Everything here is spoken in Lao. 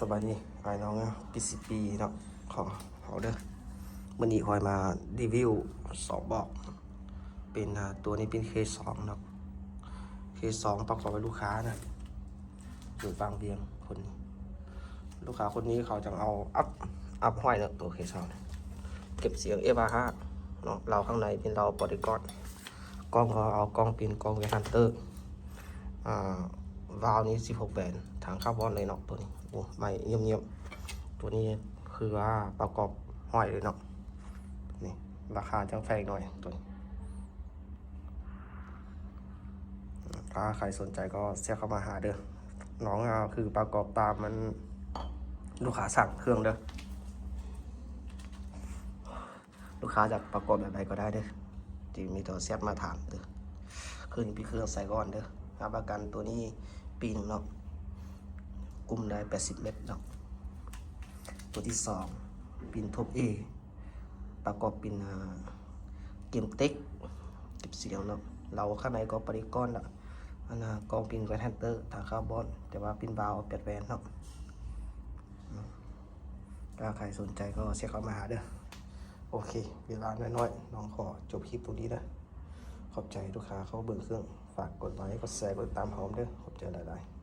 ສະບາຍດີອ້າຍນ້ອງເນາະ ປີຊີພີເນາະ ຂອງເຮົາເດີ. ມື້ນີ້ຂ້ອຍມາຣີວິວສອງບອກ ເປັນ ອ່າ ຕົວນີ້ເປັນເຄສອງເນາະ ເຄສອງປະກອບໃຫ້ລູກຄ້ານະ ຢູ່ບາງວຽງຄົນນີ້ ລູກຄ້າຄົນນີ້ເຂົາຈັ່ງເອົາອັບ ອັບຫ້ອຍເນາະ ຕົວເຄສອງ ເກັບສຽງເອຟອາຫ້າເນາະ. ເລົາຂ້າງໃນເປັນເລົາປອລິກອນ ກ້ອງກໍເອົາກ້ອງເປັນກ້ອງແວນຮັນເຕີ ອ່າ ວາວນີ້ສິບຫົກແຫວນ ຖັງຄາບອນເລີຍເນາະ ຕົວນີ້. ໂອ້ ໃໝ່ຢ້ຽມໆ ຕົວນີ້ຄືວ່າປະກອບຫ້ອຍເລີຍເນາະ. ນີ້ລາຄາຈັ່ງແພງໜ້ອຍຕົວນີ້ ຖ້າໃຄສົນໃຈກໍແຊັດເຂົ້າມາຫາເດີ. ນ້ອງ ອ່າ ຄືປະກອບຕາມມັນ ລູກຄ້າສັ່ງເຄື່ອງເດີ. ລູກຄ້າຢາກປະກອບແບບໃດກໍໄດ້ເດີ ທີ່ມີໂທແຊັດມາຖາມເດີ. ຄືນີ້ເປັນເຄື່ອງໃສ່ກ່ອນເດີ. ຮັບປະກັນຕົວນີ້ປີໜຶ່ງເນາະ ກຸ້ມໄດ້ແປດສິບແມັດເນາະ. ຕົວທີສອງເປັນທົບເອ ປະກອບເປັນ ອ່າ ເກມເຕັກ ເກັບສຽງເນາະ. ເລົາຂ້າງໃນກໍປະລິກອນລະ ອັນນ່າ ກ້ອງເປັນແວນຮັນເຕີ ຖັງຄາບອນ ແຕ່ວ່າເປັນວາວແປດແຫວນເນາະ. ຖ້າໃຄສົນໃຈກໍແຊັດເຂົ້າມາຫາເດີ. ໂອເຄ ເວລານ້ອຍໆ ນ້ອງຂໍຈົບຄລິບຕົງນີ້ເດີ. ຂອບໃຈລູກຄ້າເຂົ້າເບິ່ງເຄື່ອງ ຝາກກົດໄລ ກົດແຊ ກົດຕິດຕາມເຮົາເດີ. ຂອບໃຈຫຼາຍໆ.